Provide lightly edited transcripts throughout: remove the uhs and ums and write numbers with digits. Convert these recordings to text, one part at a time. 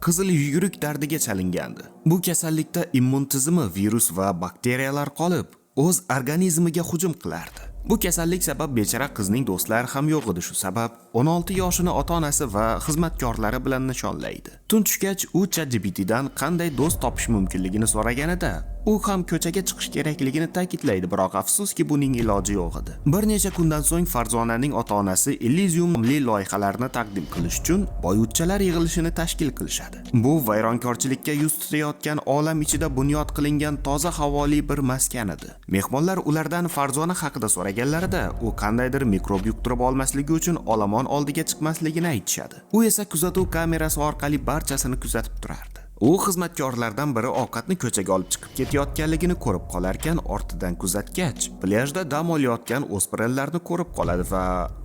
Qizil yuguruk dardiga chalingandi. Bu kasallikda immun tizimi virus va bakteriyalar qolib, o'z organizmiga hujum qilardi. Bu kasallik sabab bechora qizning do'stlari ham yo'q edi. Shu sabab 16 yoshini ota-onasi va xizmatkorlari bilan nishonlaydi. Tun tushgach, u ChatGPTdan qanday do'st topish mumkinligini so'raganida, u ham ko'chaga chiqish kerakligini ta'kidlaydi, biroq afsuski, buning iloji yo'q edi. Bir necha kundan so'ng Farzonaning ota-onasi Elysiumli loyihalarni taqdim qilish uchun boyvuchchalar yig'ilishini tashkil qilishadi. Bu vayronkorchilikka yuz tutayotgan olam ichida bunyod qilingan toza havoli bir maskan edi. Mehmonlar ulardan Farzona haqida so'raganlarida, u qandaydir mikrob yuqtirib olmasligi uchun olomon oldiga chiqmasligini aytishadi. U esa kuzatuv kamerasi orqali barchasini kuzatib turardi. U xizmatkorlardan biri ovqatni ko'chaga olib chiqib ketayotganligini ko'rib qolarkan, ortidan kuzatgach, plyajda dam olayotgan o'spirinlarni ko'rib qoladi va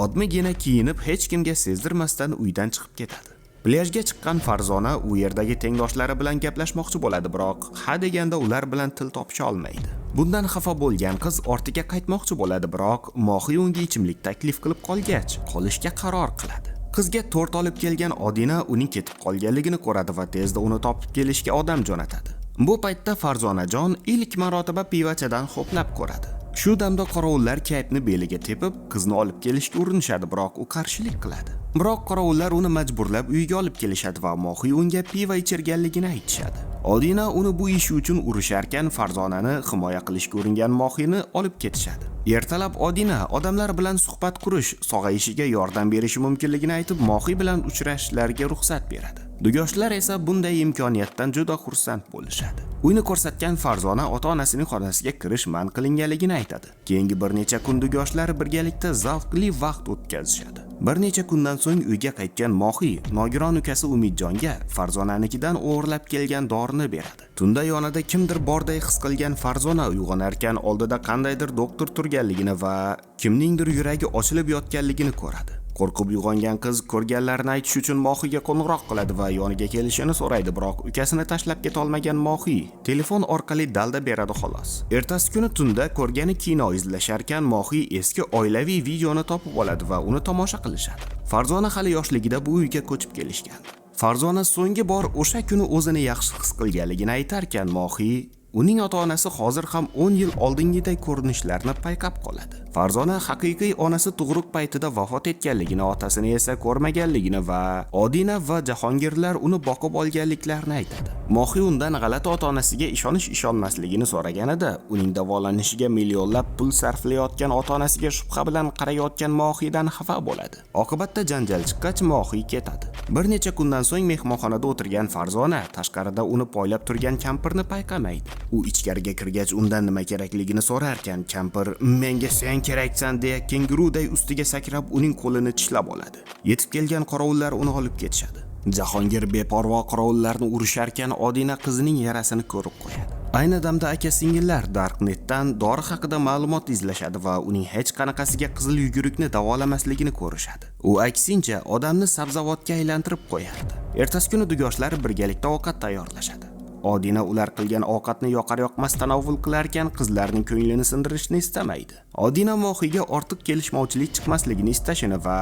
odmigina kiyinib, hech kimga sezdirmasdan uydan chiqib ketadi. Plyajga chiqqan Farzona u yerdagi tengdoshlari bilan gaplashmoqchi bo'ladi, biroq ha deganda ular bilan til topisha olmaydi. Bundan xafa bo'lgan qiz ortiga qaytmoqchi bo'ladi, biroq Mohiy unga ichimlik taklif qilib qolgach, qolishga qaror qiladi. Qizga tort olib kelgan Odina uning ketib qolganligini ko'radi va tezda uni topib kelishga odam jo'natadi. Bu paytda Farzonajon ilk marotaba pivachadan ho'plab ko'radi. Shu damda qorovullar Kaypni beliga tepib, qizni olib kelishga urinishadi, biroq u qarshilik qiladi. Biroq qorovullar uni majburlab uyga olib kelishadi va Mohiy unga piva ichirganligini aytishadi. Odina uni bu ishi uchun urisharkan, Farzonani himoya qilishga uringan Mohiyni olib ketishadi. Ertalab Odina odamlar bilan suhbat qurish sog'ayishiga yordam berishi mumkinligini aytib, Mohiy bilan uchrashishlariga ruxsat beradi. Dugoshlar esa bunday imkoniyatdan juda xursand bo'lishadi. Uyni ko'rsatgan Farzona ota-onasining xonasiga kirish man qilinganligini aytadi. Keyingi bir necha kun dugoshlar birgalikda zavqli vaqt o'tkazishadi. Bir necha kundan so'ng uyga qaytgan Mohiy nogiron ukasi Umidjonga Farzonanikidan o'g'irlab kelgan dorini beradi. Tunda yonida kimdir borday his qilgan Farzona uyg'onarkan, oldida qandaydir doktor turganligini va kimningdir yuragi ochilib yotganligini ko'radi. Qo'rqib uyg'ongan qiz ko'rganlarini aytish uchun Mohiyga qo'ng'iroq qiladi va yoniga kelishini so'raydi, biroq ukasini tashlab ketolmagan Mohiy telefon orqali dalda beradi, xolos. Ertasi kuni tunda ko'rgani kino izlasharkan, Mohiy eski oilaviy videoni topib oladi va uni tomosha qilishadi. Farzona hali yoshligida bu uyga ko'chib kelishgan. Farzona so'nggi bor o'sha kuni o'zini yaxshi his qilganligini aytarkan, Mohiy uning ota-onasi hozir ham 10 yil oldingiday ko'rinishlarini payqab qoladi. Farzona haqiqiy onasi tug'ruq paytida vafot etganligini, otasini esa ko'rmaganligini va Odina va Jahongirlar uni boqib olganliklarini aytadi. Mohiy undan g'alati ota-onasiga ishonish ishonmasligini so'raganida, uning davolanishiga millionlab pul sarflayotgan ota-onasiga shubha bilan qarayotgan Mohiydan xafa bo'ladi. Oqibatda janjal chiqqach, Mohiy ketadi. Bir necha kundan so'ng mehmonxonada o'tirgan Farzona tashqarida uni poylab turgan kampirni payqamaydi. U ichkariga kirgach, undan nima kerakligini so'rarkan, kampir "Menga sen keraksan" deya kenguruday ustiga sakrab, uning qo'lini tishlab oladi. Yetib kelgan qorovullar uni olib ketishadi. Jahongir beparvo qorovullarni urisharkan, Odina qizining yarasini ko'rib qo'yadi. Ayni damda aka singillar Darknetdan dori haqida ma'lumot izlashadi va uning hech qanaqasiga qizil yugurukni davolamasligini ko'rishadi. U aksincha odamni sabzavotga aylantirib qo'yardi. Ertasi kuni dugoshlar birgalikda ovqat tayyorlashadi. Odina ular qilgan ovqatni yoqar yoqmas tanovul qilarkan, qizlarning ko'nglini sindirishni istamaydi. Odina Mohiyga ortiq kelishmovchilik chiqmasligini istashini va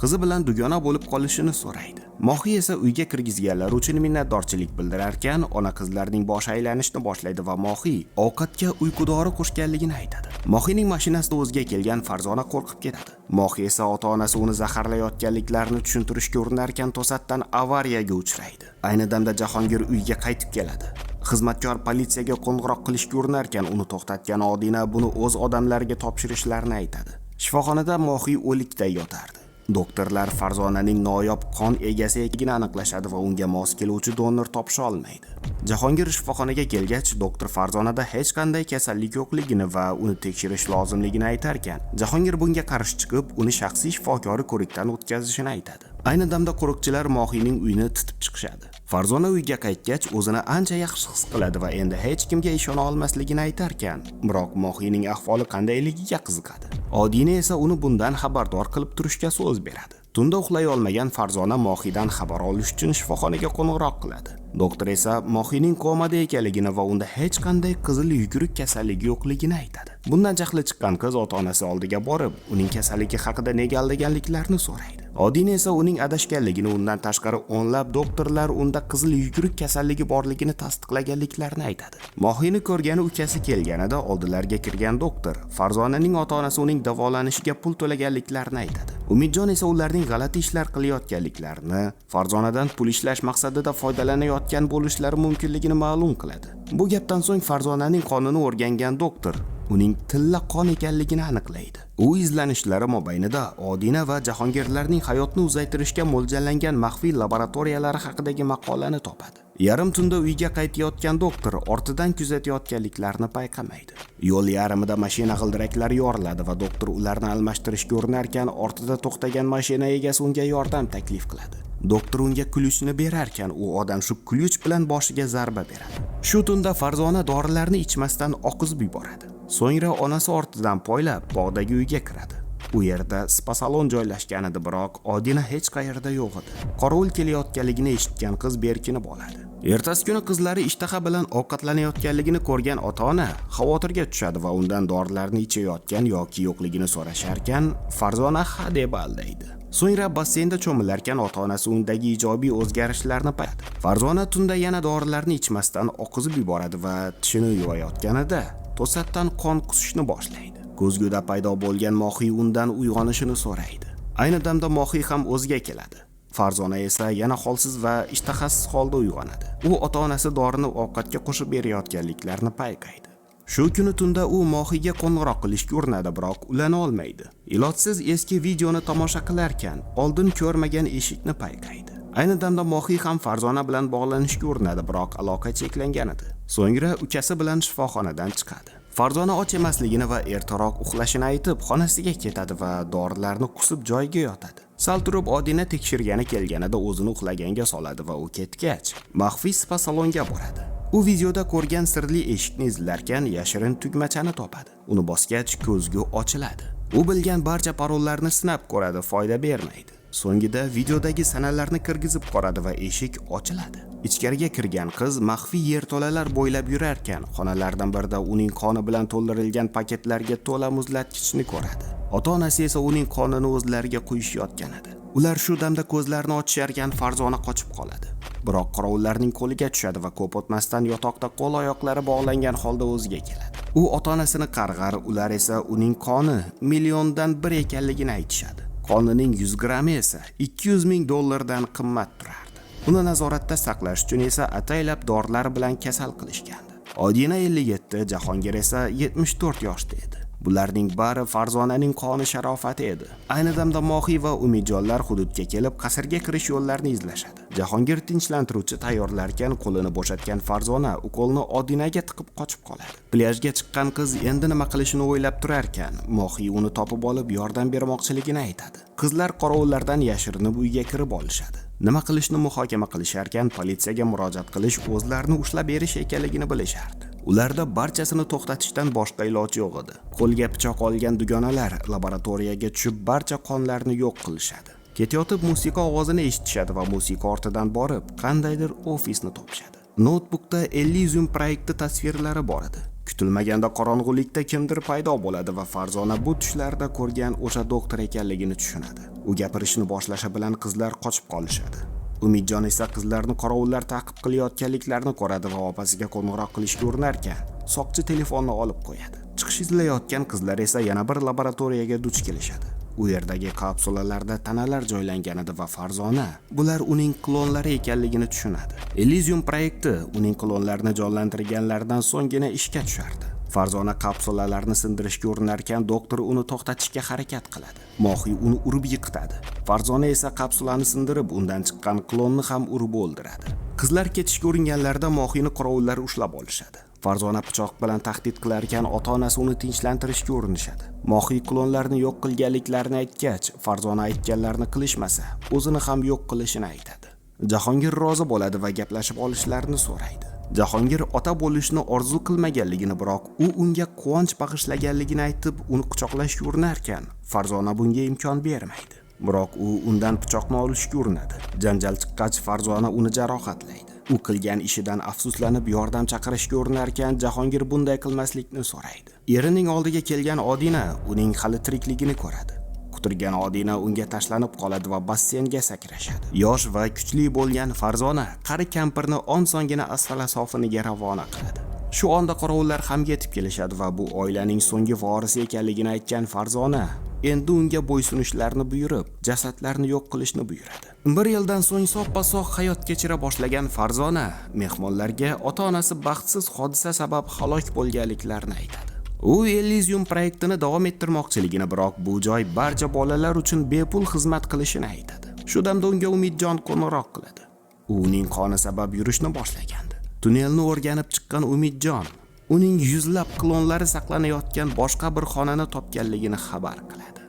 qizi bilan dugona bo'lib qolishini so'raydi. Mohiy esa uyga kirgizganlari uchun minnatdorchilik bildirarkan, ona qizlarning boshi aylanishni boshlaydi va Mohiy ovqatga uyqudori qo'shganligini aytadi. Mohiyning mashinasida o'ziga kelgan Farzona qo'rqib ketadi. Mohiy esa ota-onasi uni zaharlayotganliklarini tushuntirishga urinarkan, to'satdan avariyaga uchraydi. Ayni damda Jahongir uyga qaytib keladi. Xizmatkor politsiyaga qo'ng'iroq qilishga urinarkan, uni to'xtatgan Odina buni o'z odamlariga topshirishlarini aytadi. Shifoxonada Mohiy o'likday yotardi. Doktorlar Farzonaning noyob qon egasi ekanligini aniqlashadi va unga mos keluvchi donor topisha olmaydi. Jahongir shifoxonaga kelgach, doktor Farzonada hech qanday kasallik yo'qligini va uni tekshirish lozimligini aytarkan, Jahongir bunga qarshi chiqib, uni shaxsiy shifokori ko'rikdan o'tkazishini aytadi. Ayni damda qo'riqchilar Mohiyning uyini titib chiqishadi. Farzona uyga qaytgach, o'zini ancha yaxshi his qiladi va endi hech kimga ishona olmasligini aytarkan, biroq Mohiyning ahvoli qandayligiga qiziqadi. Odina esa uni bundan xabardor qilib turishga so'z beradi. Tunda uxlay olmagan Farzona Mohiydan xabar olish uchun shifoxonaga qo'ng'iroq qiladi. Doktor esa Mohiyning komada ekanligini va unda hech qanday qizil yuguruk kasalligi yo'qligini aytadi. Bundan jahli chiqqan qiz ota-onasi oldiga borib, uning kasalligi haqida nega aldaganliklarini so'raydi. Odina esa uning adashganligini, undan tashqari o'nlab doktorlar unda qizil yuguruk kasalligi borligini tasdiqlaganliklarini aytadi. Mohiyni ko'rgani ukasi kelganida oldilariga kirgan doktor Farzonaning ota-onasi uning davolanishiga pul to'laganliklarini aytadi. Umidjon esa ularning g'alati ishlar qilayotganliklarini, Farzonadan pul ishlash maqsadida foydalanayotgan bo'lishlari mumkinligini ma'lum qiladi. Bu gapdan so'ng Farzonaning qonini o'rgangan doktor uning tilla qon ekanligini aniqlaydi. U izlanishlari mobaynida Odina va Jahongirlarning hayotni uzaytirishga mo'ljallangan maxfiy laboratoriyalari haqidagi maqolani topadi. Yarim tunda uyga qaytayotgan doktor ortidan kuzatayotganliklarini payqamaydi. Yo'l yarmida mashina g'ildiraklari yoriladi va doktor ularni almashtirishga urinarkan, ortida to'xtagan mashina egasi unga yordam taklif qiladi. Doktor unga ключ ni berarkan, u odam shu ключ bilan boshiga zarba beradi. Shu tunda Farzona dorilarni ichmasdan oqizib yuboradi. So'ngra onasi ortidan poylab bog'dagi uyga kiradi. U yerda spa salon joylashgan edi, biroq Odina hech qayerda yo'q edi. Qorovul kelayotganligini eshitgan qiz berkinib oladi. Ertasi kuni qizlari ishtaha bilan ovqatlanayotganligini ko'rgan ota-ona xavotirga tushadi va undan dorilarni ichayotgan yoki yo'qligini so'rasharkan, Farzona ha deb aldaydi. So'ngra basseynda cho'milarkan ota-onasi undagi ijobiy o'zgarishlarni payqadi. Farzona tunda yana dorilarni ichmasdan oqizib yuboradi va tishini yuvayotganida to'satdan qon qusishni boshlaydi. Ko'zguda paydo bo'lgan Mohiy undan uyg'onishini so'raydi. Ayni damda Mohiy ham o'ziga keladi. Farzona esa yana holsiz va ishtahasiz holda uyg'onadi. U ota-onasi dorini ovqatga qo'shib berayotganliklarini payqaydi. Shu kuni tunda u Mohiyga qo'ng'iroq qilishga urinadi, biroq ulana olmaydi. Ilojsiz eski videoni tomosha qilarkan, oldin ko'rmagan eshikni payqaydi. Ayni damda Mohiy ham Farzona bilan bog'lanishga urinadi, biroq aloqa cheklangan edi. So'ngra ukasi bilan shifoxonadan chiqadi. Farzona och emasligini va ertaroq uxlashini aytib, xonasiga ketadi va dorilarni qusib joyiga yotadi. Sal turib Odina tekshirgani kelganida o'zini uxlaganga soladi va u ketgach, maxfiy spa salonga boradi. U videoda ko'rgan sirli eshikni izlarkan yashirin tugmachani topadi. Uni bosgach ko'zgu ochiladi. U bilgan barcha parollarni sinab ko'radi, foyda bermaydi. So'ngida videodagi sanalarni kirgizib ko'radi va eshik ochiladi. Ichkariga kirgan qiz maxfiy yerto'lalar bo'ylab yurarkan, xonalardan birida uning qoni bilan to'ldirilgan paketlarga to'la muzlatgichni ko'radi. Ota-onasi esa uning qonini o'zlariga quyishayotgan edi. Ular shu damda ko'zlarini ochisharkan Farzona qochib qoladi. Biroq qorovullarning qo'liga tushadi va ko'p o'tmasdan yotoqda qo'l-oyoqlari bog'langan holda o'ziga keladi. U ota-onasini qarg'ar, ular esa uning qoni milliondan bir ekanligini aytishadi. Qonining 100 grammi esa 200 ming dollardan qimmat turardi. Uni nazoratda saqlash uchun esa ataylab dorilar bilan kasal qilishgandi. Odina 57, Jahongir esa 74 yoshda edi. Bularning bari Farzonaning qoni sharofati edi. Ayni damda Mohiy va Umidjonlar hududga kelib, qasrga kirish yo'llarini izlashadi. Jahongir tinchlantiruvchi tayyorlarkan qo'lini bo'shatgan Farzona ukolni Odinaga tiqib qochib qoladi. Plyajga chiqqan qiz endi nima qilishini o'ylab turarkan, Mohiy uni topib olib yordam bermoqchiligini aytadi. Qizlar qorovullardan yashirinib uyga kirib olishadi. Nima qilishni muhokama qilisharkan, politsiyaga murojaat qilish o'zlarini ushlab berish ekanligini bilishardi. Ularda barchasini to'xtatishdan boshqa iloj yo'q edi. Qo'lga pichoq olgan dugonalar laboratoriyaga tushib barcha qonlarni yo'q qilishadi. Ketayotib musiqa ovozini eshitishadi va musiqa ortidan borib, qandaydir ofisni topishadi. Noutbukda Elysium proyekti tasvirlari bor edi. Kutilmaganda qorong'ulikda kimdir paydo bo'ladi va Farzona bu tushlarda ko'rgan o'sha doktor ekanligini tushunadi. U gapirishni boshlashi bilan qizlar qochib qolishadi. Umidjon esa qizlarni qorovullar ta'qib qilayotganliklarini ko'radi va opasiga qo'ng'iroq qilishga urinarkan, soqchi telefonni olib qo'yadi. Chiqish izlayotgan qizlar esa yana bir laboratoriyaga duch kelishadi. U yerdagi kapsulalarda tanalar joylangan edi va Farzona bular uning klonlari ekanligini tushunadi. Elysium proyekti uning klonlarini jonlantirganlaridan so'nggina ishga tushardi. Farzona kapsulalarni sindirishga urinarkan doktor uni to'xtatishga harakat qiladi. Mohiy uni urib yiqitadi. Farzona esa kapsulani sindirib, undan chiqqan klonni ham urib o'ldiradi. Qizlar ketishga uringanlarida Mohiyni qorovullar ushlab olishadi. Farzona pichoq bilan tahdid qilarkan ota-onasi uni tinchlantirishga urinishadi. Mohiy klonlarni yo'q qilganliklarini aytgach, Farzona aytganlarini qilishmasa, o'zini ham yo'q qilishini aytadi. Jahongir rozi bo'ladi va gaplashib olishlarini so'raydi. Jahongir ota bo'lishni orzu qilmaganligini, biroq u unga quvonch bag'ishlaganligini aytib, uni quchoqlashga urinarkan, Farzona bunga imkon bermaydi. Biroq u undan pichoqni olishga urinadi. Janjal chiqqach, Farzona uni jarohatlaydi. U qilgan ishidan afsuslanib yordam chaqirishga urinarkan, Jahongir bunday qilmaslikni so'raydi. Erining oldiga kelgan Odina uning hali tirikligini ko'radi. Quturgan Odina unga tashlanib qoladi va basseynga sakrashadi. Yosh va kuchli bo'lgan Farzona qari kampirni osongina asfala sofiniga ravona qiladi. Shu onda qorovullar ham yetib kelishadi va bu oilaning so'nggi vorisi ekanligini aytgan Farzona endi unga bo'ysunishlarini buyurib, jasadlarni yo'q qilishni buyuradi. Bir yildan so'ng soppa-sog' hayot kechira boshlagan Farzona mehmonlarga ota-onasi baxtsiz hodisa sabab halok bo'lganliklarini aytadi. U Elysium proyektini davom ettirmoqchiligini, biroq bu joy barcha bolalar uchun bepul xizmat qilishini aytadi. Shu damda unga Umidjon qo'ng'iroq qiladi. U uning qoni sabab yurishni boshlagandi. Tunnelni o'rganib chiqqan Umidjon uning yuzlab klonlari saqlanayotgan boshqa bir xonani topganligini xabar qiladi.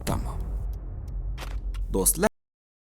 Tamom. Do'stlar.